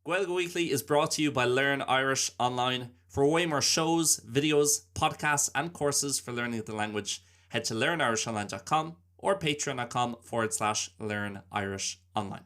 Gaeilge Weekly is brought to you by Learn Irish Online. For way more shows, videos, podcasts and courses for learning the language, head to learnirishonline.com or patreon.com forward slash learn Irish online.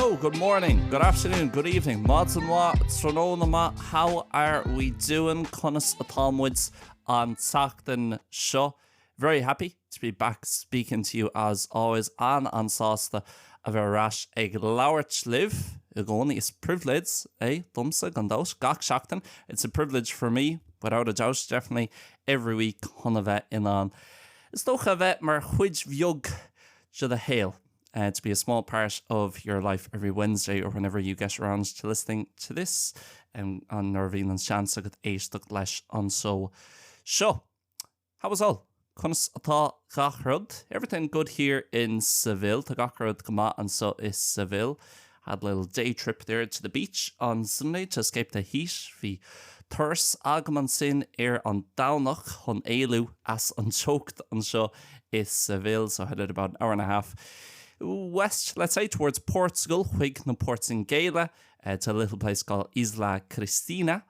Hello, good morning, good afternoon, good evening, Maidin mhaith, tráthnóna maith, how are we doing? Conas atá muid an tseachtain seo? Very happy to be back speaking to you as always, an-an-sásta a bheith ar ais ag labhairt libh i gcónaí. Is pribhléid é domsa, gan dabht, gach seachtain. It's a privilege for me, without a doubt, definitely every week chun a bheith in ann, is dócha, a bheith mar chuid bheag de do shaol, to be a small part of your life every Wednesday or whenever you get around to listening to this, an nuair a bhíonn an seans agat éisteacht leis an seó seo. How is all? Conas atá gach rud? Everything good here in Seville. Tá gach rud go maith anseo i Seville. Had a little day trip there to the beach on Sunday to escape the heat. Bhí turas agam ansin ar an Domhnach chun éalú as an teocht anseo i Seville. So headed about an hour and a half west, let's say, towards Portugal, chuig na Portaingéile, to a little place called Isla Cristina.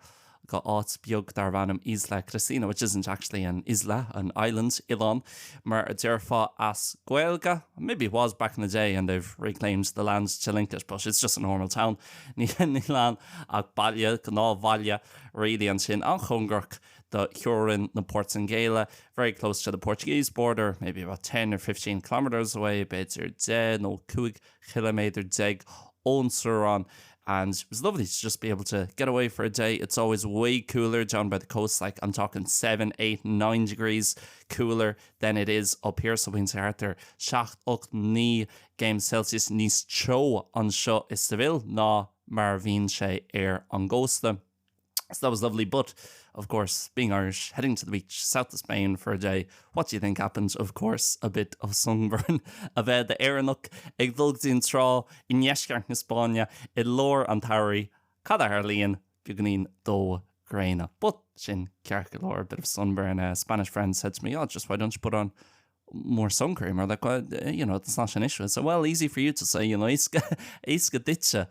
go áit beag darbh ainm Isla Cristina, which isn't actually an isla, an island, oileán, mar a déarfá as Gaeilge. Maybe it was back in the day and they've reclaimed the land to link it, but it's just a normal town. Níl ann ach baile, gnáthbhaile really ansin, an-chóngarach do theorainn na Portaingéile, very close to the Portuguese border, maybe about 10 or 15 kilometres away, b'fhéidir 10 nó 15 chiliméadar ón teorainn and it was lovely to just be able to get away for a day. It's always way cooler down by the coast, like I'm talking 7, 8, 9 degrees cooler than it is up here, so bíonn sé thart ar 7, 8, 9 gcéim Celsius níos teo anseo i Seville ná mar a bhíonn sé ar an gcósta. So that was lovely, but of course, being Irish, heading to the beach, south of Spain for a day, what do you think happened? Of course, a bit of sunburn. A bheith i d'Éireannach ag dul go dtí an trá i ndeisceart na Spáinne i lár an tsamhraidh, cad a tharlaíonn? Beagáinín dó gréine. But sin ceart go leor, a bit of sunburn. A Spanish friend said to me, oh, just why don't you put on more sun cream or like well, you know it's not an issue so well easy for you to say you know éasca éasca duitse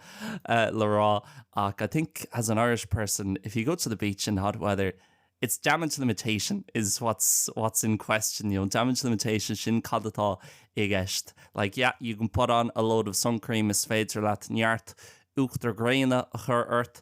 uh, le rá ach I think as an Irish person if you go to the beach in hot weather it's damage limitation is what's what's in question you know damage limitation sin cad atá i gceist like yeah you can put on a load of sun cream is féidir leat neart uachtar gréine a chur ort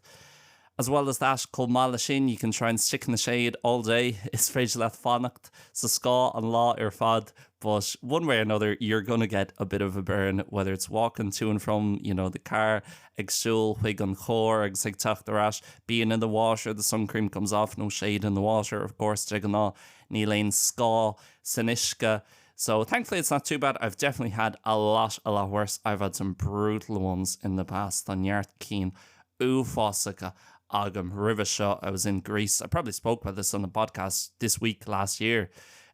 As well as that, chomh maith leis sin, you can try and stick in the shade all day, is féidir leat fanacht sa scáth an lá ar fad, but one way or another you're gonna get a bit of a burn, whether it's walking to and from, you know, the car, ag siúl chuig an charr agus ag teacht ar ais, being in the water, the sun cream comes off, no shade in the water, of course, de ghnáth níl aon scáth san uisce. So thankfully it's not too bad, I've definitely had a lot, a lot worse, I've had some brutal ones in the past, tá neart cinn uafásacha agam roimhe seo, I was in Greece, I probably spoke about this on the podcast this week last year,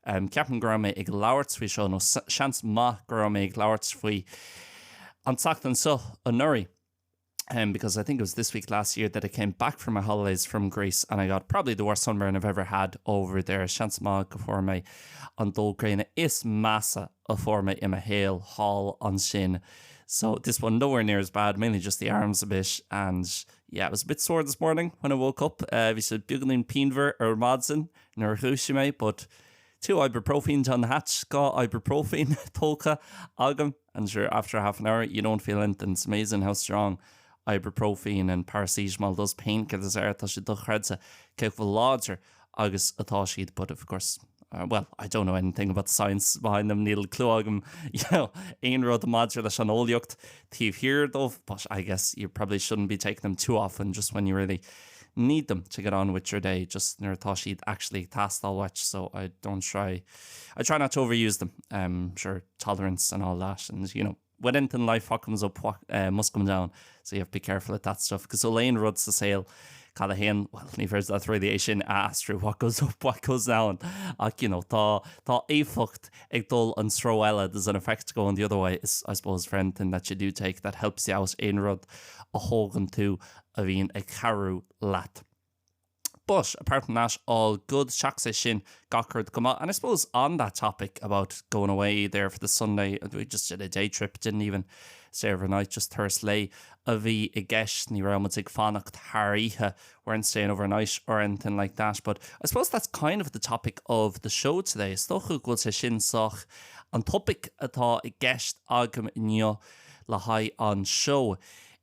um, ceapaim go raibh mé ag labhairt faoi seo, nó seans maith go raibh mé ag labhairt faoi an tseachtain seo anuraidh. Um, because I think it was this week last year that I came back from my holidays from Greece and I got probably the worst sunburn I've ever had over there. Seans maith go fuair mé an dó gréine is measa a fuair mé i mo shaol thall ansin. So this one nowhere near as bad, mainly just the arms a bit and yeah, it was a bit sore this morning when I woke up. Uh, bhí sé beagáinín pianmhar ar maidin nuair a dhúisigh mé, but two ibuprofen down the hatch, dhá ibuprofen tógtha agam and sure after half an hour you don't feel anything. It's amazing how strong ibuprofen and paracetamol those painkillers are. Tá sé dochreidte cé chomh láidir agus atá siad but of course uh, well, I don't know anything about the science behind them, níl clue agam you know, aon rud maidir leis an eolaíocht taobh thiar dóibh, but I guess you probably shouldn't be taking them too often just when you really need them to get on with your day, just nuair atá siad actually ag teastáil uait, so I don't try, I try not to overuse them, um, sure, tolerance and all that, and you know, With anything in life what comes up what uh, must come down so you have to be careful with that stuff cosúil le aon rud sa saol cad a théann well ní féidir leat really é sin a aistriú what goes up what goes down ach you know tá tá éifeacht ag dul an treo eile there's an effect going the other way is I suppose for anything that you do take that helps you out aon rud a thógann tú a bhíonn ag cabhrú leat. But apart from that, all good seachas é sin gach rud go maith. And I suppose on that topic about going away there for the Sunday, we just did a day trip, didn't even stay overnight, just turas lae a bhí i gceist, ní raibh muid ag fanacht thar oíche, weren't staying overnight or anything like that. But I suppose that's kind of the topic of the show today. Is dócha go bhfuil sé sin sách an topaic atá i gceist agam inniu le haghaidh an seó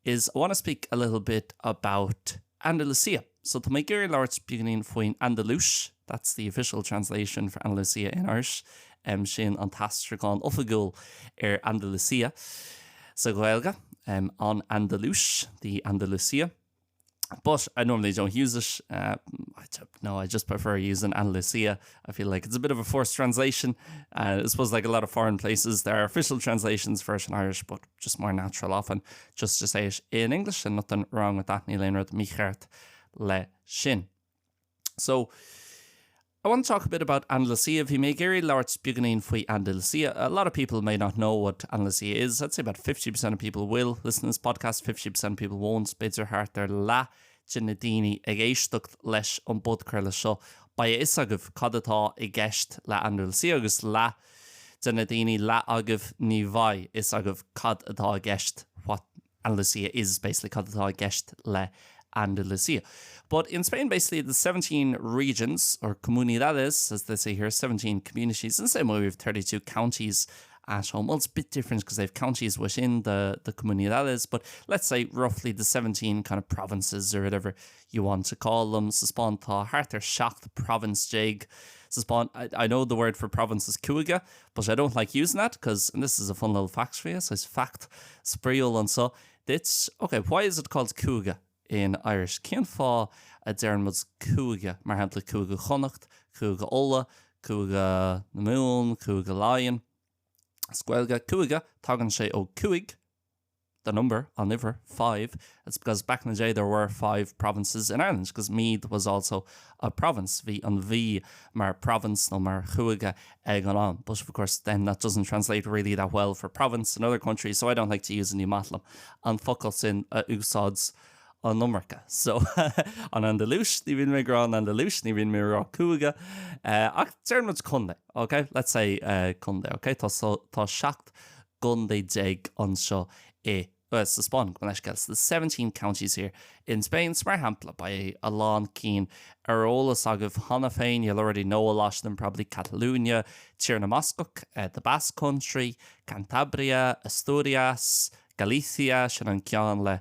is I want to speak a little bit about Andalusia. So tá mé ag iarraidh labhairt beagáinín faoin Andalúis, that's the official translation for Andalusia in Irish, um, sin an t-aistriúchán oifigiúil ar Andalusia sa Ghaeilge, um, an Andalúis, the Andalusia. But I normally don't use it. Uh, I don't know, I just prefer using Andalusia. I feel like it's a bit of a forced translation. Uh, I suppose like a lot of foreign places, there are official translations for it in Irish, but just more natural often just to say it in English and nothing wrong with that níl aon rud mícheart le sin. So I want to talk a bit about Andalusia. Bhí mé ag iarraidh labhairt beagáinín faoi Andalusia. A lot of people may not know what Andalusia is. I'd say about 50% of people will listen to this podcast, 50% of people won't. B'fhéidir thart ar leath de na daoine ag éisteacht leis an bpodchraoladh seo, beidh a fhios agaibh cad atá i gceist le Andalusia agus leath de na daoine, leath agaibh, ní bheidh fhios agaibh cad atá i gceist, what Andalusia is basically, cad atá i gceist le Andalusia. But in Spain basically the 17 regions, or comunidades as they say here, 17 communities, in the same way we have 32 counties at home. Well, it's a bit different because they have counties within the, the comunidades, but let's say roughly the 17 kind of provinces or whatever you want to call them. Sa Spáinn tá thart ar 17 province. Sa Spáinn, I, I know the word for province is cúige, but I don't like using that because, and this is a fun little fact for you, so it's fact spraíúil anseo duit. Okay, why is it called cúige in Irish? Cén fáth a deireann muid cúige, mar shampla Cúige Chonnacht, Cúige Uladh, Cúige na Mumhan, Cúige Laighean. As Gaeilge, cúige, tagann sé ó cúig, the number, an uimhir, five. It's because back in the day there were five provinces in Ireland, because Meath was also a province. Bhí an Mhí mar province nó mar chúige ag an am. But of course then that doesn't translate really that well for province in other countries, so I don't like to use ní maith liom an focal sin a úsáid an iomarca. So an Andalúis, ní bhíonn mé ag rá an Andalúis, ní bhíonn mé ag rá cúige, eh, ach deireann muid contae, ok? Let's say eh, contae, ok? Tá, so, tá 17 gcontae anseo i eh, sa Spáinn, gabh mo leithscéal. So the 17 counties here in Spain, so mar shampla, beidh a lán cinn ar eolas agaibh cheana féin, you'll already know a lot of them probably, Catalunya, Tír na mBascach, eh, the Basque Country, Cantabria, Asturias, Galicia, sin an ceann le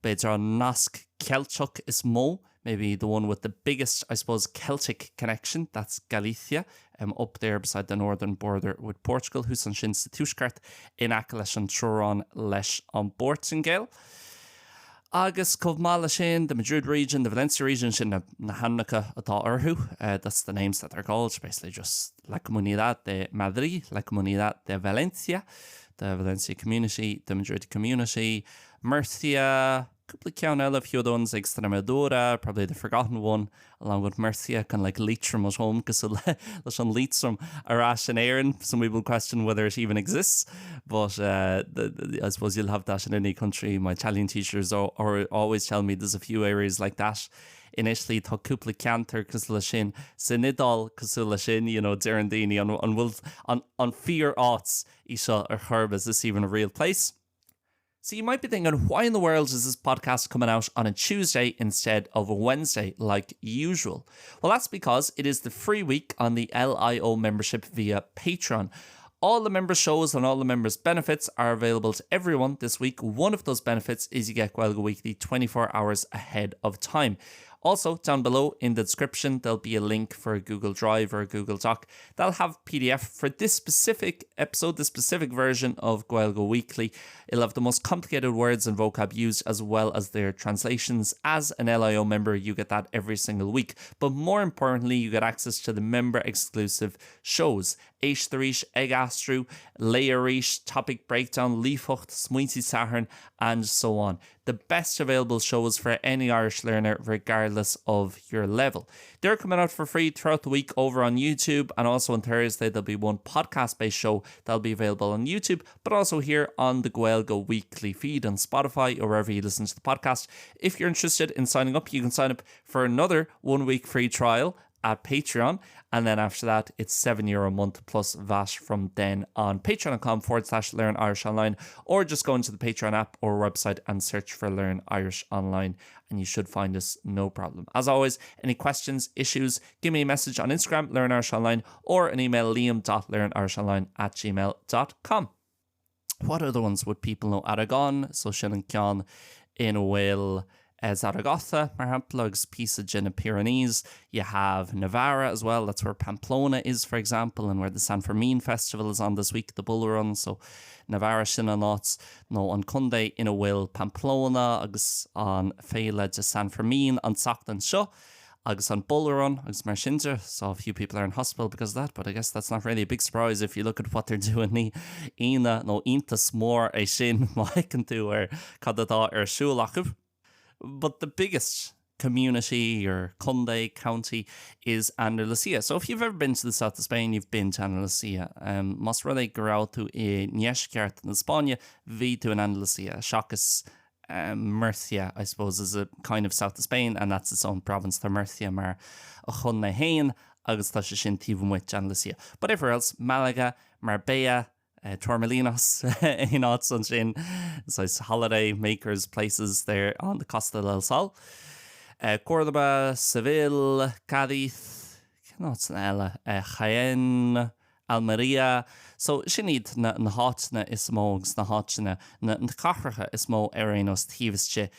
b'fhéidir an nasc Ceilteach is mó, maybe the one with the biggest, I suppose, Celtic connection, that's Galicia, um, up there beside the northern border with Portugal, thuas ansin sa tuaisceart in aice leis an teorainn leis an bPortaingéil. Agus chomh maith leis sin, the Madrid region, the Valencia region, sin na, na hainmneacha atá orthu, uh, that's the names that they're called, basically just La Comunidad de Madrid, La Comunidad de Valencia, the Valencia community, the Madrid community, Murcia, cúpla ceann eile, few other ones, Extremadura, probably the forgotten one, along with Murcia, kind of like Leitrim at home, cosúil le, leis an Liatroim ar ais in Éirinn. Some people question whether it even exists, but uh, the, the, I suppose you'll have that in any country. My Italian teachers are, are always tell me there's a few areas like that. In Italy tá cúpla ceantar cosúil leis sin, san Iodáil cosúil leis sin, you know, deireann daoine an, an bhfuil an, an fíor áit í seo ar chor ar bith, is this even a real place? So you might be thinking, why in the world is this podcast coming out on a Tuesday instead of a Wednesday like usual? Well, that's because it is the free week on the LIO membership via Patreon. All the member shows and all the members benefits are available to everyone this week. One of those benefits is you get Gaeilge Weekly 24 hours ahead of time. Also, down below in the description there'll be a link for a Google Drive or a Google Doc that'll have PDF for this specific episode, this specific version of Gaeilge Weekly. It'll have the most complicated words and vocab used as well as their translations. As an LIO member, you get that every single week. But more importantly, you get access to the member exclusive shows. Éist Arís, Ag Aistriú, Léigh Arís, Topic Breakdown, Líofacht, Smaointe Sathairn and so on. The best available shows for any Irish learner regardless of your level. They're coming out for free throughout the week over on YouTube and also on Thursday there'll be one podcast-based show that'll be available on YouTube, but also here on the Gaeilge Weekly feed on Spotify or wherever you listen to the podcast. If you're interested in signing up, you can sign up for another one-week free trial at Patreon and then after that it's 7 euro a month plus VAT from then on patreon.com forward slash learn Irish online or just go into the Patreon app or website and search for learn Irish online and you should find us no problem. As always, any questions, issues, give me a message on Instagram learn Irish online or an email liam.learnirishonline at gmail.com. What other ones would people know? Aragon, so sin an ceann ina bhfuil Zaragoza, mar shampla, agus píosa de na Pyrenees. You have Navarra as well, that's where Pamplona is, for example, and where the San Fermin festival is on this week, the bull run, so Navarra sin an áit nó an contae ina bhfuil Pamplona agus an féile de San Fermin an tseachtain seo. agus an bull run agus mar sin de, saw a few people are in hospital because of that, but I guess that's not really a big surprise if you look at what they're doing ní ionadh nó iontas mór é sin má fhéachann tú ar cad atá ar siúl acu. But the biggest community or contae, county, is Andalusia. So if you've ever been to the south of Spain, you've been to Andalusia. Um, más rud é go raibh tú i ndeisceart na Spáinne, bhí tú in Andalusia, seachas Murcia, I suppose, is a kind of south of Spain and that's its own province. Tá Murcia mar a chontae féin agus tá sé sin taobh amuigh d'Andalusia. But everywhere else, Malaga, Marbella, Torremolinos in áit ansin, saghas holiday makers places there on the Costa del Sol. Córdoba, Seville, Cádiz, cén áit eile? Jaén, Almería. So, sin iad na na háiteanna is mó agus na háiteanna, na cathracha is mó ar aon nós taobh istigh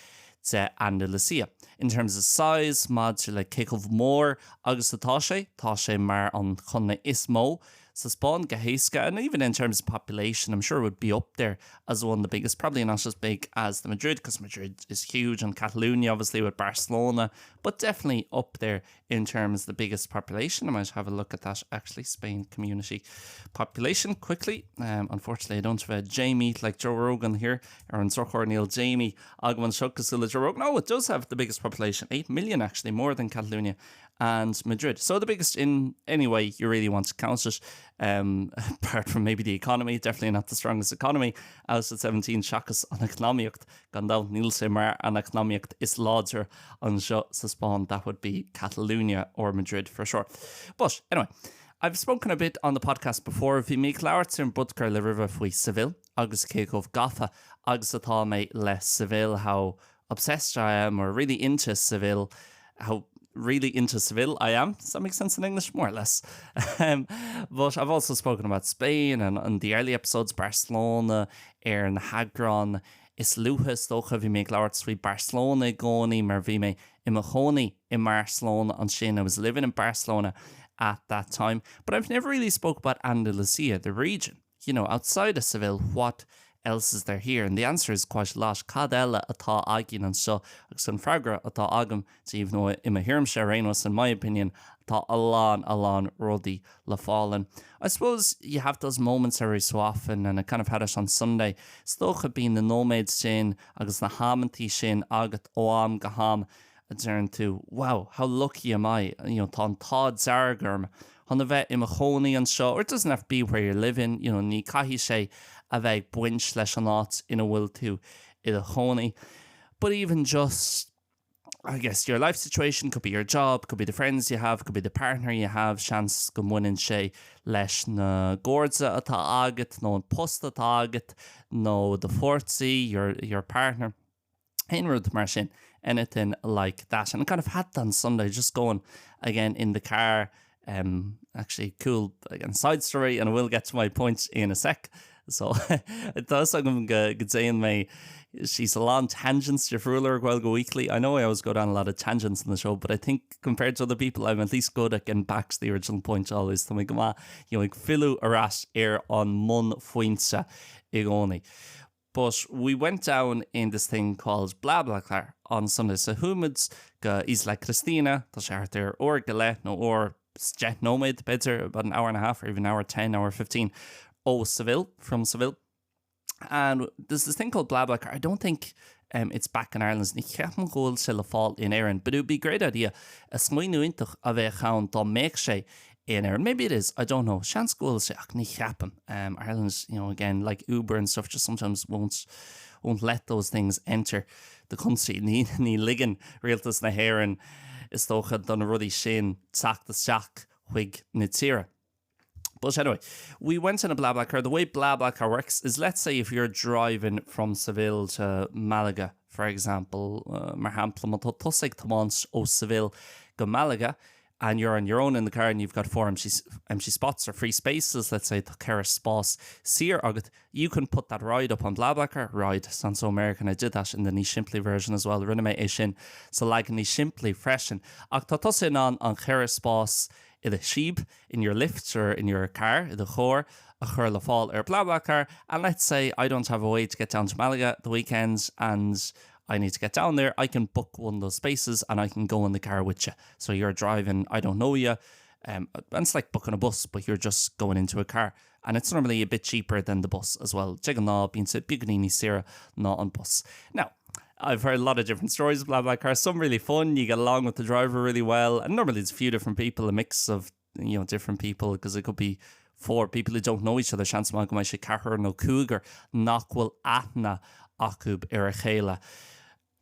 de Andalusia. In terms of size, maidir le cé chomh mór agus atá sé, tá sé mar an chontae is mó sa Spáinn go héasca and even in terms of population, I'm sure it would be up there as one of the biggest, probably not as big as the Madrid because Madrid is huge and Catalonia obviously with Barcelona, but definitely up there in terms of the biggest population. I might have a look at that actually Spain community population quickly. Um, unfortunately, I don't have a Jamie like Joe Rogan here ar an drochuair níl Jamie agam anseo cosúil le Joe Rogan. Oh, it does have the biggest population, 8 million actually, more than Catalonia and Madrid. So the biggest in any way you really want to count it, um, apart from maybe the economy, definitely not the strongest economy out at 17 seachas an eacnamaíocht Gan dabht níl sé mar an eacnamaíocht is láidre anseo sa Spáinn, that would be Catalonia or Madrid for sure. But, anyway, I've spoken a bit on the podcast before, bhí mé ag labhairt ar an bpodchraoladh roimhe faoi Seville agus cé chomh gafa agus atá mé le Seville, how obsessed I am or really into Seville, how really into Seville I am. Does that make sense in English? More or less. Um, but I've also spoken about Spain and on the early episodes Barcelona ar na heagráin is luaithe is dócha bhí mé ag labhairt faoi Barcelona i gcónaí mar bhí mé i mo chónaí i mBarcelona ansin I was living in Barcelona at that time but I've never really spoke about Andalusia the region you know outside of Seville what else is there here and the answer is quite a lot cad eile atá againn anseo agus an freagra atá agam daoibh nó i mo thuairimse ar aon nós in my opinion tá a lán a lán rudaí le fáil and I suppose you have those moments every so often and I kind of had it on Sunday is dócha bíonn na nóiméid sin agus na hamantaí sin agat ó am go ham a deireann tú wow how lucky am I you know tá an t-ádh dearg orm chun a bheith i mo chónaí anseo or it doesn't have to be where you're living you know ní caithfidh sé a bheith ag baint leis an áit ina bhfuil tú i do chónaí but even just I guess your life situation, could be your job, could be the friends you have, could be the partner you have, seans go mbaineann sé leis na cairde atá agat nó an post atá agat nó do pháirtí, your, your partner. Aon rud mar sin, anything like that. And I kind of had that on Sunday, just going again in the car, um, actually cool again side story and I will get to my point in a sec. So tá fhios agam go go dtéann mé síos a lán tangents difriúla ar Gaeilge Weekly. I know I always go down a lot of tangents in the show, but I think compared to other people I'm at least good at getting back to the original point always. Tá mé go maith you know, ag filleadh ar ais ar an mbunphointe i gcónaí. But we went down in this thing called BlaBlaCar on Sunday. So chuaigh muid go Isla Cristina, tá sé thart ar uair go leith nó uair is 10 nóiméad, b'fhéidir, about an hour and a half or even hour 10, hour 15 ó Seville, from Seville. And there's this thing called BlaBlaCar. I don't think um, it's back in Ireland. Ní cheapaim go bhfuil sé le fáil in Éirinn, but it would be a great idea. Smaoineamh iontach a bheadh ann dá mbeadh sé in Éirinn. Maybe it is, I don't know. Seans go bhfuil sé ach ní cheapaim. Um, Ireland, you know, again, like Uber and stuff just sometimes won't won't let those things enter the country. Ní, ní ligeann rialtas na hÉireann is dócha do na rudaí sin teacht isteach chuig na tíre. But anyway, we went in a BlaBlaCar. The way BlaBlaCar works is let's say if you're driving from Seville to Malaga, for example, uh, mar shampla má tá tusa ag tiomáint ó Seville go Malaga, and you're on your own in the car and you've got four empty, empty spots or free spaces, let's say tá ceithre spás saor agat, you can put that ride up on BlaBlaCar, ride sounds so American, I did that in the níos simplí version as well, rinne mé é sin sa leagan níos simplí freisin, ach tá tusa in ann an ceithre spás i do jíp, in your lift or in your car, i do charr, a chur le fáil ar BlaBlaCar and let's say I don't have a way to get down to Malaga the weekend and I need to get down there, I can book one of those spaces and I can go in the car with you. So you're driving, I don't know you, um, and it's like booking a bus, but you're just going into a car. And it's normally a bit cheaper than the bus as well. De ghnáth bíonn sé beagáinín níos saoire ná an bus. Now, I've heard a lot of different stories of BlaBlaCar, some really fun, you get along with the driver really well, and normally it's a few different people, a mix of you know, different people, because it could be four people who don't know each other, seans maith go mbeidh sé ceathrar nó cúigear nach bhfuil aithne acu ar a chéile.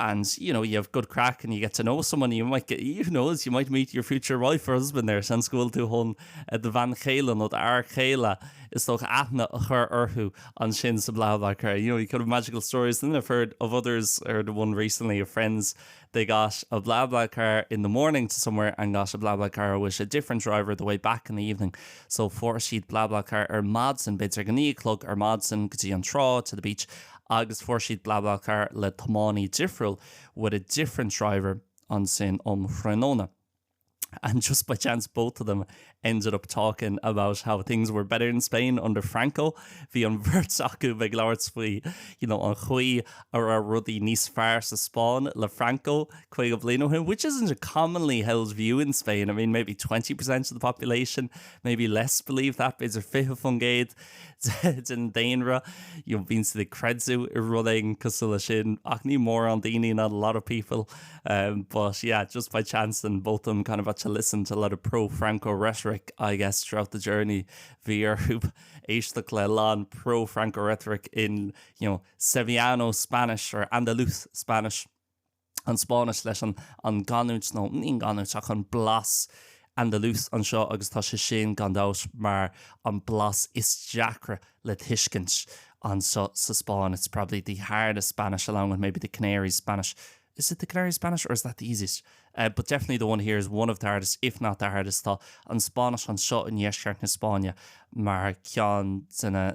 And you know, you have good craic and you get to know someone, you might get, who knows, you might meet your future wife or husband there, seans go bhfuil tú chun eh, do bhean chéile nó d'fhear chéile is dócha aithne a chur orthu ansin sa BlaBlaCar. You know, you could have magical stories. Then I've heard of others, I heard one recently of friends, they got a BlaBlaCar in the morning to somewhere and got a BlaBlaCar with a different driver the way back in the evening. So fuair siad BlaBlaCar ar maidin, b'fhéidir ag a 9 a chlog ar maidin go dtí an trá, to the beach, agus fuair siad BlaBlaCar le tiománaí difriúil with a different driver ansin um thráthnóna. And just by chance both of them ended up talking about how things were better in Spain under Franco. Bhí an bheirt acu ag labhairt faoi you know, an chaoi a raibh rudaí níos fearr sa Spáinn le Franco 50 bliain ó shin, which isn't a commonly held view in Spain. I mean, maybe 20% of the population, maybe less believe that, b'fhéidir 20% den daonra, you know, bíonn siad ag creidiúint i rud éigin cosúil leis sin, ach ní mórán daoine, not a lot of people. Um, but yeah, just by chance and both of them kind of had to listen to a lot of pro-Franco rhetoric, I guess, throughout the journey. Bhí orthu éisteacht le a lán pro-Franco rhetoric in, you know, Sevillano Spanish or Andalus Spanish. an Spáinnis leis an an gcanúint, nó ní an gcanúint ach an blas Andalus anseo agus tá sé sin gan dabht mar an blas is deacra le tuiscint anseo sa Spáinn. It's probably the hardest Spanish along with maybe the Canaries Spanish. Is it the Canaries Spanish or is that the easiest? Uh, but definitely the one here is one of the hardest, if not the hardest. Tá an Spáinnis anseo i ndeisceart na Spáinne mar ceann de na,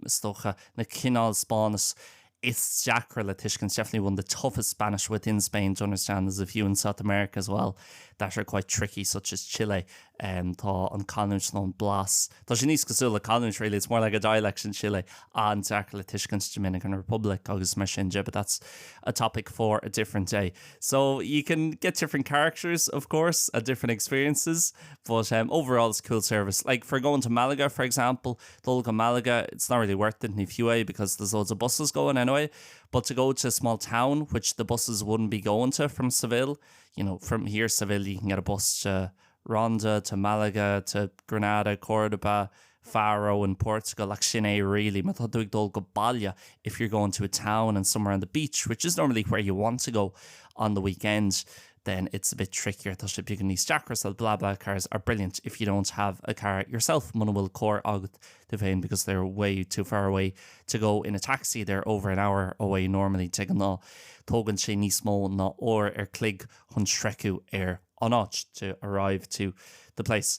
is dócha, na cineál Spáinnis is deacra le tuiscint, definitely one of the toughest Spanish within Spain to understand. There's a few in South America as well that are quite tricky, such as Chile. Um, tá an canúint nó an blas. Tá sé níos cosúil le canúint really, it's more like a dialect in Chile an-deacair le tuiscint Dominican Republic agus mar sin de, but that's a topic for a different day. So you can get different characters, of course, and different experiences, but um, overall it's a cool service. Like for going to Malaga, for example, dul go Malaga, it's not really worth it ní fiú é because there's loads of buses going anyway, but to go to a small town, which the buses wouldn't be going to from Seville, you know, from here Seville you can get a bus to Ronda, to Malaga, to Granada, Cordoba, Faro in Portugal, ach sin é really, má tá tú ag dul go baile, if you're going to a town and somewhere on the beach, which is normally where you want to go on the weekend, then it's a bit trickier, tá sé beagán níos deacra, so BlaBlaCars are brilliant if you don't have a car yourself, muna bhfuil carr agat duit féin because they're way too far away to go in a taxi, they're over an hour away normally, de ghnáth tógann sé níos mó ná uair ar chloig chun sroicheadh ar an áit, to arrive to the place.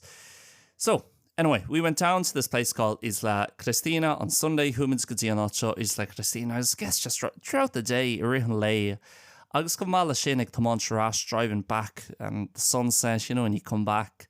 So. Anyway, we went down to this place called Isla Cristina on Sunday, chuaigh muid go dtí an áit seo Isla Cristina, I guess just throughout the day, i rith an lae, agus chomh maith leis sin ag tiomáint ar ais, driving back and the sunset, you know, when you come back,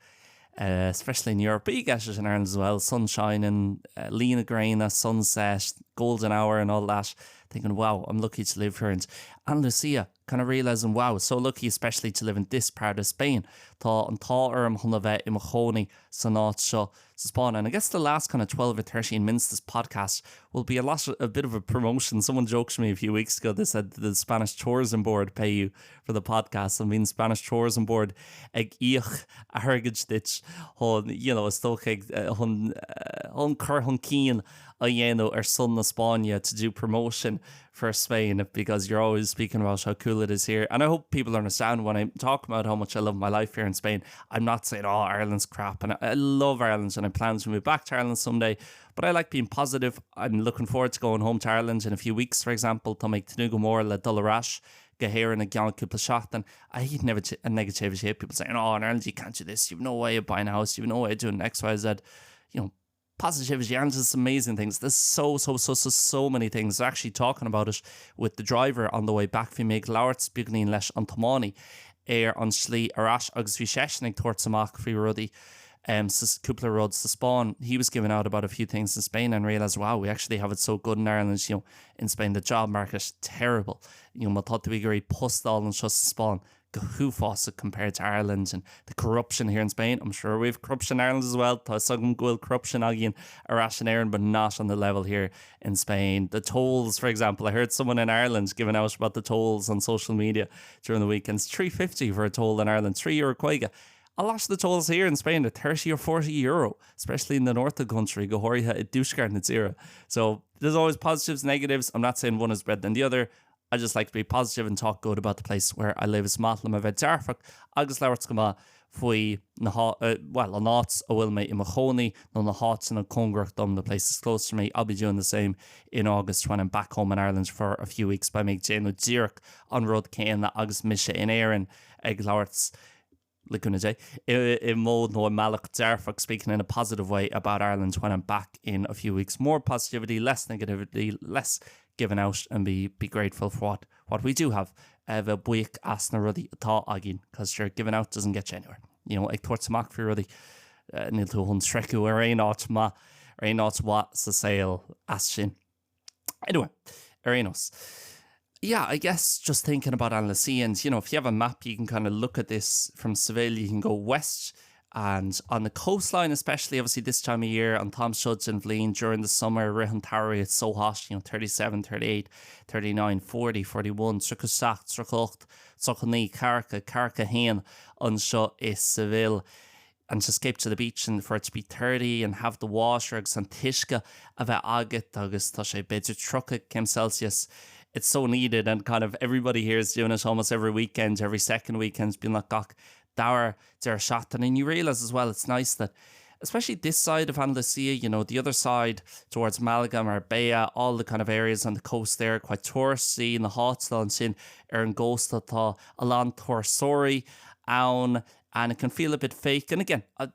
uh, especially in Europe, but you get it in Ireland as well, sun shining, uh, luí na gréine, sunset, golden hour and all that, thinking, wow, I'm lucky to live here. And Andalusia, kind of realising, wow, so lucky especially to live in this part of Spain. Tá an t-ádh orm chun a bheith i mo chónaí san áit seo sa Spáinn. And I guess the last kind of 12 or 13 minutes this podcast will be a lot a bit of a promotion. Someone joked to me a few weeks ago, they said the Spanish Tourism Board pay you for the podcast. I mean Spanish Tourism Board ag íoc airgid duit chun you know, is dócha chun chun cur chun cinn a dhéanamh ar son na Spáinne to do promotion for Spain because you're always speaking about how cool it is here. And I hope people understand when I talk about how much I love my life here in Spain, I'm not saying, oh, Ireland's crap. And I love Ireland and I plan to move back to Ireland someday. But I like being positive. I'm looking forward to going home to Ireland in a few weeks, for example, Tá mé ag tnúth go mór le dul ar ais go hÉirinn i gceann cúpla seachtain. I hate negativity. People saying, oh, in Ireland you can't do this. You've no way of buying a house. You've no way of doing X, Y, Z. You know, positivity and just amazing things. There's so, so, so, so, so many things. Actually talking about it with the driver on the way back bhí mé ag labhairt beagáinín leis an tiománaí ar an slí ar ais agus bhí seisean ag tabhairt amach faoi rudaí um, cúpla rud sa Spáinn. He was giving out about a few things in Spain and realized, wow, we actually have it so good in Ireland, you know, in Spain the job market terrible. You know, má tá tú ag iarraidh post a fháil anseo sa Spáinn go huafásach compared to Ireland and the corruption here in Spain. I'm sure we have corruption in Ireland as well. Tá a fhios agam go bhfuil corruption againn ar ais in Éirinn, but not on the level here in Spain. The tolls, for example, I heard someone in Ireland giving out about the tolls on social media during the weekends. 350 for a toll in Ireland, 3 euro caoga. A lot of the tolls here in Spain are 30 or 40 euro, especially in the north of the country, go háirithe i dtuaisceart na tíre. So there's always positives, negatives. I'm not saying one is better than the other. I just like to be positive and talk good about the place where I live. Is maith liom a bheith dearfach agus labhairt go maith faoi na bhuel, an áit a bhfuil mé i mo chónaí nó na háiteanna cóngarach dom, the places close to me. I'll be doing the same in August when I'm back home in Ireland for a few weeks. Beidh mé ag déanamh díreach an rud céanna agus mise in Éirinn ag labhairt le cúnamh Dé, i modh nó i mbealach dearfach, speaking in a positive way about Ireland when I'm back in a few weeks. More positivity, less negativity, less giving out and be be grateful for what what we do have. A bheith buíoch as na rudaí atá againn, cos sure giving out doesn't get you anywhere. You know, ag tabhairt amach faoi rudaí, níl tú chun sroicheadh ar aon áit maith, ar aon áit mhaith sa saol as sin. Anyway, ar aon nós. Yeah, I guess just thinking about Andalusia and, you know, if you have a map, you can kind of look at this from Seville, you can go west and on the coastline, especially obviously this time of year, an t-am seo den bhliain during the summer, rith an tsamhraidh, it's so hot, you know, 37, 38, 39, 40, 41, 37, 38, 39, 40, 41 anseo i Seville. And to escape to the beach and for it to be 30 and have the water agus an t-uisce a bheith agat agus tá sé b'fhéidir 30 céim Celsius. It's so needed and kind of everybody here is doing it almost every weekend, every second weekend, beagnach gach dara deireadh seachtaine. And you realise as well, it's nice that especially this side of Andalusia, you know, the other side towards Malaga, Marbella, all the kind of areas on the coast there, quite touristy, na háiteanna ansin ar an gcósta tá a lán turasóirí ann and it can feel a bit fake and again I,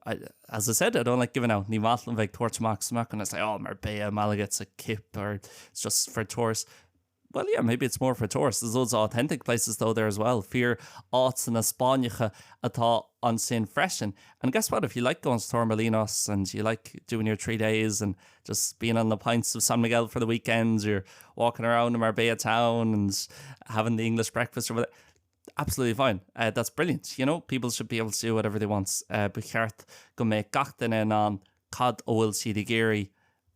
I, as I said I don't like giving out ní maith liom bheith ag tabhairt amach amach and I say oh Marbella Malaga it's a kip or it's just for tourists Well yeah maybe it's more for tourists there's loads of authentic places though there as well fíor áiteanna Spáinneacha atá ansin freisin and guess what if you like going to Torremolinos and you like doing your 3 days and just being on the pints of San Miguel for the weekends you're walking around in Marbella town and having the English breakfast or whatever absolutely fine. Uh, that's brilliant. You know, people should be able to do whatever they want. Uh, ba cheart go mbeadh gach duine in ann cad a bhfuil siad ag iarraidh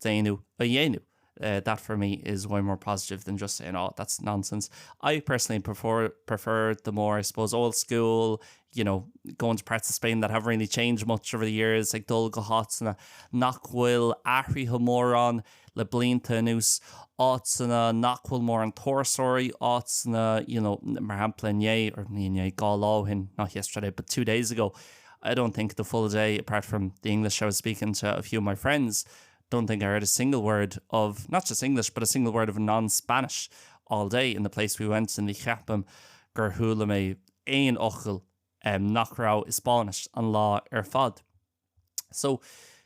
déanamh a dhéanamh. Uh, that for me is way more positive than just saying, oh, that's nonsense. I personally prefer prefer the more, I suppose, old school, you know, going to parts of Spain that haven't really changed much over the years, like dul go háiteanna nach bhfuil athraithe mórán le blianta anuas, áiteanna nach bhfuil mórán turasóirí, áiteanna, you know, mar shampla inné, or ní inné, dhá lá ó shin, not yesterday, but two days ago, I don't think the full day, apart from the English I was speaking to a few of my friends, don't think I heard a single word of, not just English, but a single word of non-Spanish all day in the place we went and ní cheapaim gur chuala mé aon fhocal um, nach raibh i Spáinnis an lá ar fad. So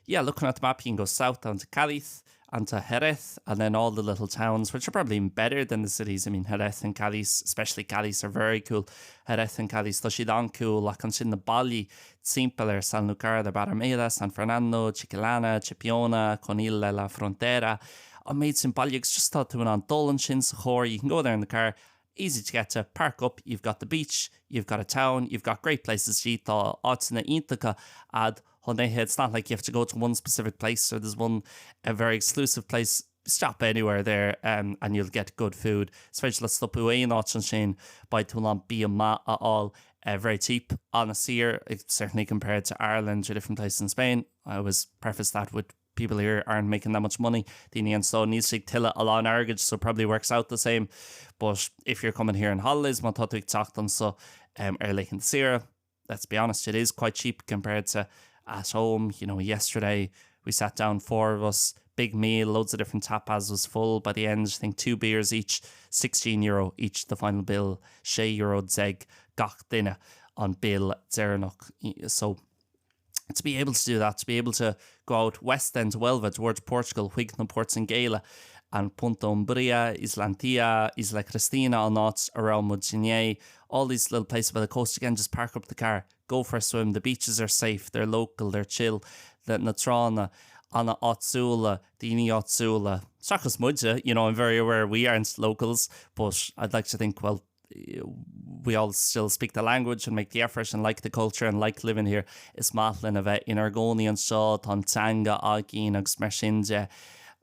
yeah, looking at the map you can go south down to Cadiz and to Jerez and then all the little towns which are probably even better than the cities. I mean Jerez and Cadiz, especially Cadiz are very cool. Jerez and Cadiz tá siad an-cool ach ansin na bailí timpeall ar Sanlúcar de Barrameda, San Fernando, Chiclana, Chipiona, Conil de la Frontera, an méid sin baile agus just tá tú in ann dul ansin sa charr, you can go there in the car, easy to get to, park up, you've got the beach, you've got a town, you've got great places to eat, tá áiteanna iontacha agat chun ithe, it's not like you have to go to one specific place or there's one a very exclusive place, stop anywhere there um, and you'll get good food. Is féidir leat stopadh aon áit ansin beidh tú in ann bia maith a fháil uh, very cheap an-saor, certainly compared to Ireland or different places in Spain. I always preface that with people here aren't making that much money. Daoine anseo níl siad ag tuilleamh a lán airgid so probably works out the same. But if you're coming here on holidays má tá tú ag teacht anseo um, ar laethanta saoire, let's be honest, it is quite cheap compared to at home. You know, yesterday we sat down, four of us, big meal, loads of different tapas was full by the end, I think two beers each, 16 euro each the final bill, 16 euro gach duine an bill deireanach. So to be able to do that, to be able to go out west then to Huelva, towards Portugal, chuig na Portaingéile, and Punta Umbria, Islantilla, Isla Cristina an áit a raibh muid inné, all these little places by the coast again, just park up the car, go for a swim, the beaches are safe, they're local, they're chill, the, na tránna an-áitiúla, daoine áitiúla, seachas muide, you know, I'm very aware we aren't locals, but I'd like to think, well, we all still speak the language and make the effort and like the culture and like living here. Is maith linn a bheith inár gcónaí anseo, tá an teanga againn agus mar sin de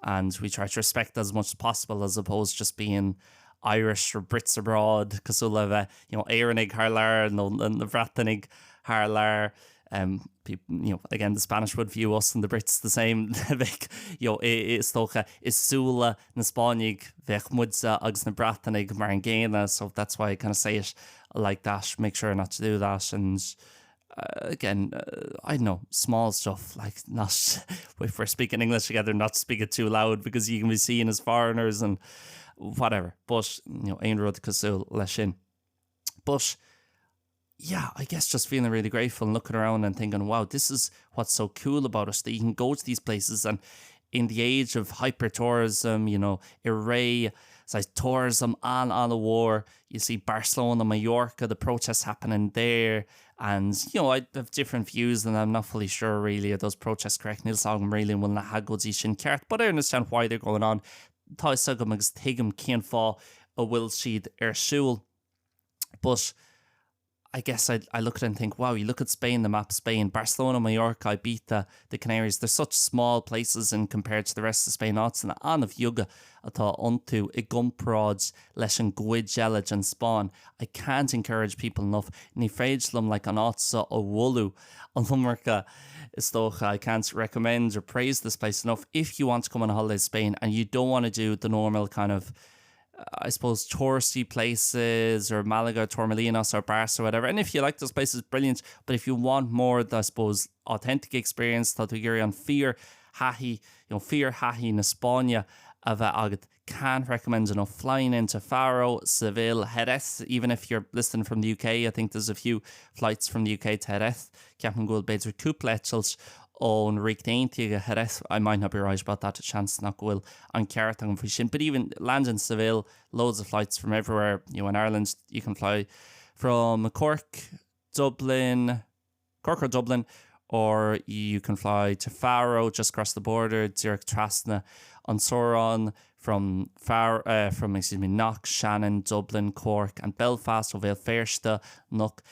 and we try to respect as much as possible as opposed just being Irish or Brits abroad cosúil le bheith you know, Éireannaigh thar lear nó na Breatanaigh thar lear. Um, you know, again, the Spanish would view us and the Brits the same bheadh you know, is dócha i súile na Spáinnigh bheadh muide agus na Breatanaigh mar an gcéanna, so that's why I kind of say it like that, make sure not to do that and uh, again, uh, I don't know, small stuff like not if we're speaking English together, not speak it too loud because you can be seen as foreigners and whatever. But you know, aon rud cosúil leis sin. But yeah, I guess just feeling really grateful and looking around and thinking, wow, this is what's so cool about us that you can go to these places and in the age of hyper tourism, you know, i ré saghas tourism an-an-mhór, you see Barcelona, Mallorca, the protests happening there and you know, I have different views and I'm not fully sure really are those protests correct níl a fhios agam really an bhfuil na hagóidí sin ceart, but I understand why they're going on. Tá a fhios agam agus tuigim cén fáth a bhfuil siad ar siúl. But I guess I, I look at it and think, wow, you look at Spain, the map Spain, Barcelona, Mallorca, Ibiza, the Canaries, they're such small places in compared to the rest of Spain, áiteanna an-bheaga atá iontu i gcomparáid leis an gcuid eile den Spáinn. I can't encourage people enough, ní féidir liom like, an áit seo a mholadh an iomarca is dócha. I can't recommend or praise this place enough if you want to come on a holiday to Spain and you don't want to do the normal kind of I suppose touristy places or Malaga, Torremolinos or Barca or whatever. And if you like those places, brilliant. But if you want more, I suppose, authentic experience, tá tú ag iarraidh an fíor-thaithí, you know, fíor-thaithí na Spáinne a bheith agat, can't recommend enough flying into Faro, Seville, Jerez, even if you're listening from the UK, I think there's a few flights from the UK to Jerez. Ceapaim go bhfuil b'fhéidir cúpla eitilt ón Ríocht Aontaithe go Jerez. I might not be right about that, seans nach bhfuil an ceart agam faoi sin. But even land in Seville, loads of flights from everywhere. You know, in Ireland, you can fly from Cork, Dublin, Cork or Dublin, or you can fly to Faro just across the border, díreach trasna an teorainn from Faro, uh, from excuse me, Knock, Shannon, Dublin, Cork and Belfast ó Bhéal Feirste, Knock,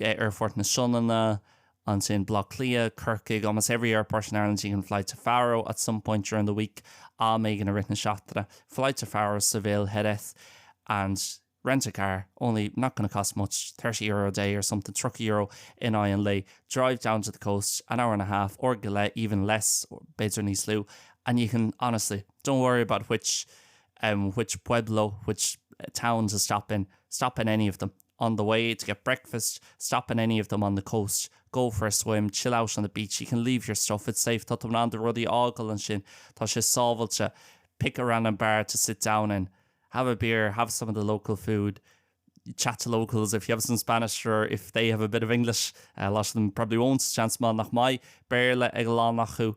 Aerfort na Sionainne, ansin Baile Átha Cliath, Corcaigh, almost every airport in Ireland you can fly to Faro at some point during the week, am éigin i rith na seachtaine, fly to Faro, Seville, Jerez and rent a car, only not going to cost much, 30 euro a day or something, 30 euro in aghaidh an lae, drive down to the coast, an hour and a half or go leith, even less, b'fhéidir níos lú, and you can honestly, don't worry about which um, which pueblo, which town to stop in, stop in any of them. On the way to get breakfast, stop in any of them on the coast, go for a swim, chill out on the beach, you can leave your stuff, it's safe, tá tú in ann do rudaí a fhágáil ansin, tá sé sábháilte, pick a random bar to sit down in, have a beer, have some of the local food, chat to locals if you have some Spanish or if they have a bit of English. A lot of them probably won't, seans maith nach mbeidh Béarla ag a lán acu.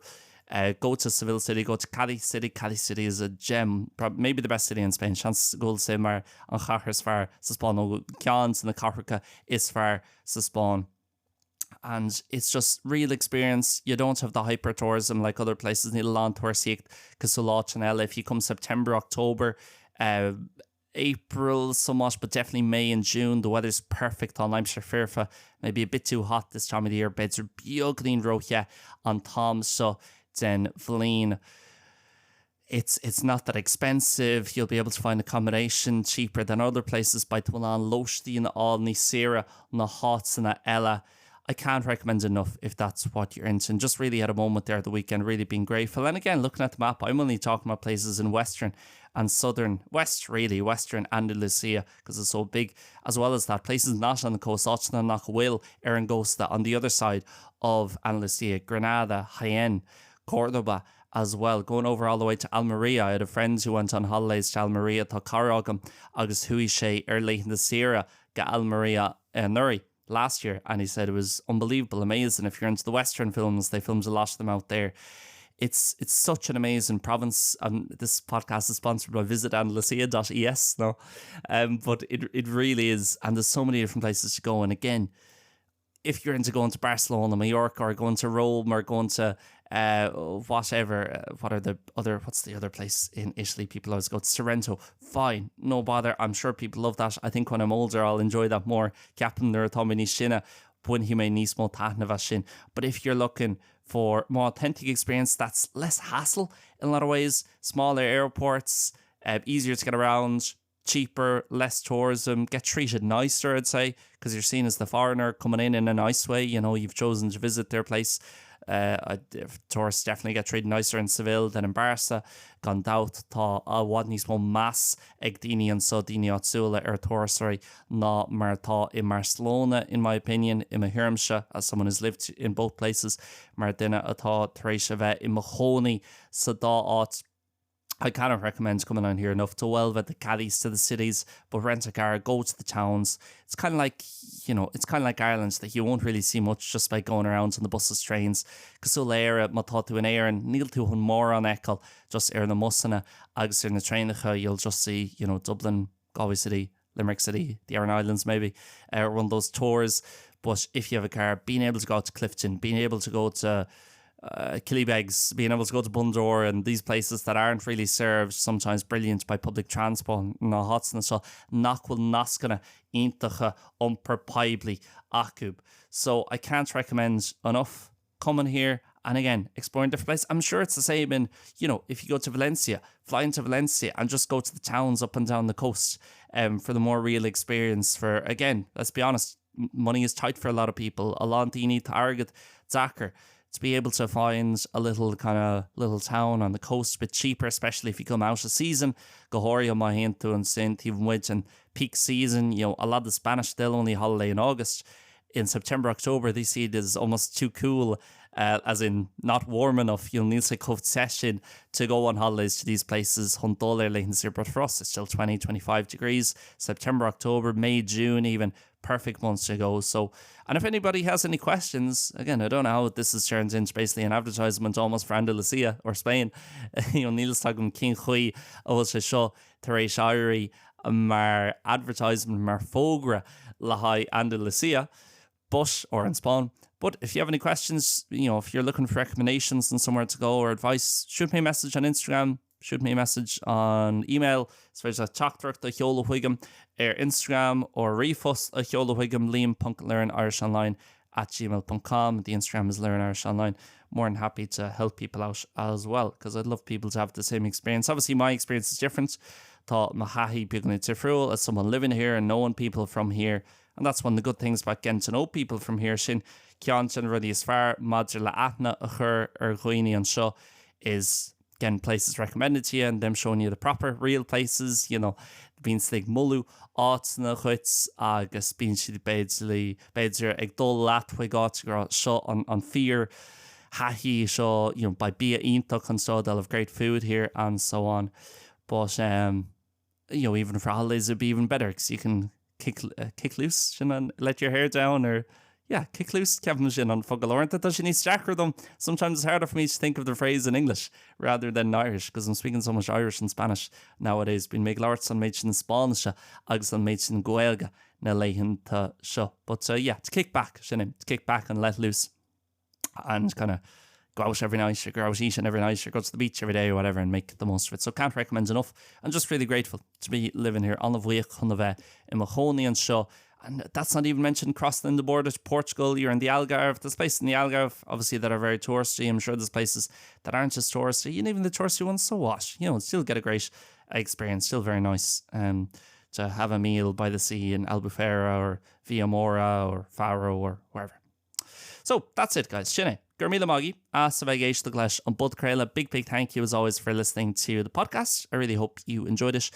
Go to Seville City, go to Cadiz City, Cadiz City is a gem, maybe the best city in Spain, seans go bhfuil sé mar an chathair is fearr sa Spáinn nó ceann de na cathracha is fearr sa Spáinn. And it's just real experience, you don't have the hyper tourism like other places, níl a lán turasóireacht cosúil le áiteanna eile, if you come September, October, uh, April somewhat but definitely May and June the weather's perfect tá an aimsir foirfe maybe a bit too hot this time of the year b'fhéidir beagainín róthe an t-am seo den bhliain. It's it's not that expensive, you'll be able to find accommodation cheaper than other places beidh tú in ann lóistín a fháil níos saoire ná háiteanna eile. I can't recommend enough if that's what you're into and just really had a moment there the weekend really being grateful and again looking at the map I'm only talking about places in western and southern west really western Andalusia because it's so big as well as that places not on the coast áiteanna nach bhfuil ar an gcósta on the other side of Andalusia Granada Jaén Córdoba as well going over all the way to Almería I had a friend who went on holidays to Almería tá cara agam agus chuaigh sé ar laethanta saoire go Almería anuraidh. last year and he said it was unbelievable amazing if you're into the western films they filmed a lot of them out there it's it's such an amazing province and this podcast is sponsored by visit andalusia.es no um but it it really is and there's so many different places to go and again if you're into going to Barcelona Mallorca or going to Rome or going to uh whatever uh, what are the other what's the other place in Italy people always go to Sorrento fine no bother I'm sure people love that I think when I'm older I'll enjoy that more Ceapaim nuair atá mé níos sine bainfidh mé níos mó taitneamh as sin but if you're looking for more authentic experience that's less hassle in a lot of ways smaller airports uh, easier to get around cheaper, less tourism, get treated nicer, I'd say, because you're seen as the foreigner coming in in a nice way, you know, you've chosen to visit their place. Uh, tourists definitely get treated nicer in Seville than in Barca. Gan dabht tá i bhfad níos mó meas ag daoine anseo, daoine áitiúla ar turasóirí ná mar atá i mBarcelona, in my opinion, i mo thuairimse, as someone who's lived in both places, mar duine atá tar éis a bheith i mo chónaí sa dá áit. I cannot recommend coming on here enough to Huelva, to Cadiz, to the cities, but rent a car, go to the towns. It's kind of like, you know, it's kind of like Ireland that you won't really see much just by going around on the buses, trains. Cosúil le Éire, má tá tú in Éirinn, níl tú chun mórán a fheiceáil just ar na mbusanna agus ar na traenacha, you'll just see, you know, Dublin, Galway City, Limerick City, the Aran Islands maybe, uh, or one of those tours. But if you have a car, being able to go to Clifton, being able to go to uh, Killybegs, being able to go to Bundoran and these places that aren't really served sometimes brilliant by public transport na háiteanna seo nach bhfuil nascanna iontacha iompar poiblí acu. So I can't recommend enough coming here and again exploring different places. I'm sure it's the same in you know if you go to Valencia, fly into Valencia and just go to the towns up and down the coast um, for the more real experience for again, let's be honest, money is tight for a lot of people. A lán daoine tá airgead deacair to be able to find a little kind of little town on the coast a bit cheaper, especially if you come out of season, go háirithe má théann tú ansin taobh amuigh den peak season, you know, a lot of the Spanish they'll only holiday in August. In September, October, they see it as almost too cool, uh, as in not warm enough, you know, níl sé chomh te sin to go on holidays to these places chun dul ar laethanta saoire, but for us it's still 20, 25 degrees, September, October, May, June even, perfect months to go. So, and if anybody has any questions, again, I don't know how this has turned into basically an advertisement almost for Andalusia or Spain, you know, níl a fhios agam cén chaoi a bhfuil sé seo tar éis éirí mar advertisement mar fógra le haghaidh Andalusia, but or an Spáinn. But if you have any questions, you know, if you're looking for recommendations on somewhere to go or advice, shoot me a message on Instagram, shoot me a message on email, is féidir leat teachtaireacht a sheoladh chuigam ar Instagram or ríomhphost a sheoladh chuigam liam.learnirishonline at gmail.com. The Instagram is learnirishonline. More than happy to help people out as well, because I'd love people to have the same experience. Obviously, my experience is different. Tá mo thaithí beagáinín difriúil as someone living here and knowing people from here. And that's one of the good things about getting to know people from here sin ceann de na rudaí is fearr maidir le aithne a chur ar dhaoine anseo is getting places recommended to you and them showing you the proper real places, you know, bíonn siad ag moladh áiteanna dhuit agus bíonn siad b'fhéidir b'fhéidir ag dul leat chuig áit ag rá seo an an fíor thaithí seo, you know, beidh bia iontach anseo, they'll have great food here and so on. But um, you know, even for holidays it'd be even better because you can. kick, uh, kick loose sin an let your hair down or yeah, kick loose ceapaim sin an focal uaireanta tá sé níos deacra dom. Sometimes it's harder for me to think of the phrase in English rather than Irish because I'm speaking so much Irish and Spanish nowadays. Bíonn mé ag labhairt an méid sin Spáinnise agus an méid sin Gaeilge na laethanta seo. But uh, yeah, to kick back sin é, to kick back and let loose. and kind of go out every night or go out eating every night or go to the beach every day or whatever and make the most of it. So can't recommend enough. I'm just really grateful to be living here an-bhuíoch chun a bheith i mo chónaí anseo. And that's not even mentioned crossing the border to Portugal, you're in the Algarve, there's places in the Algarve obviously that are very touristy. I'm sure there's places that aren't just touristy and even the touristy ones so what you know still get a great experience still very nice um, to have a meal by the sea in Albufeira or Vilamoura or Faro or wherever. So, that's it guys, sin é. Go raibh míle maith agaibh as a bheith ag éisteacht leis an bpodchraoladh. Big big thank you as always for listening to the podcast. I really hope you enjoyed it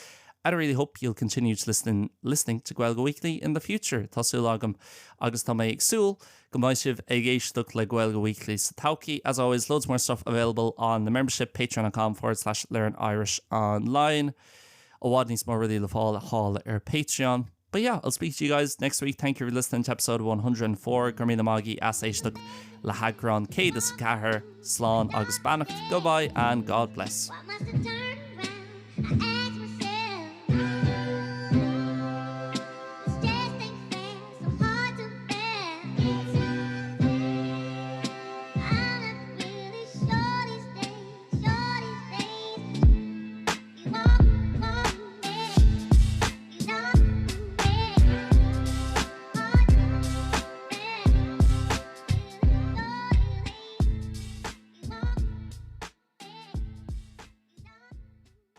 and I really hope you'll continue to listen listening to Gaeilge Weekly in the future. Tá súil agam agus tá mé ag súil go mbeidh sibh ag éisteacht le Gaeilge Weekly sa todhchaí. As always, loads more stuff available on the membership patreon.com forward slash learn Irish online. I bhfad níos mó rudaí le fáil thall ar Patreon. But yeah, I'll speak to you guys next week. Thank you for listening to episode 104. Go raibh míle maith agaibh as éisteacht le heagrán 104 slán agus beannacht. Goodbye and God bless.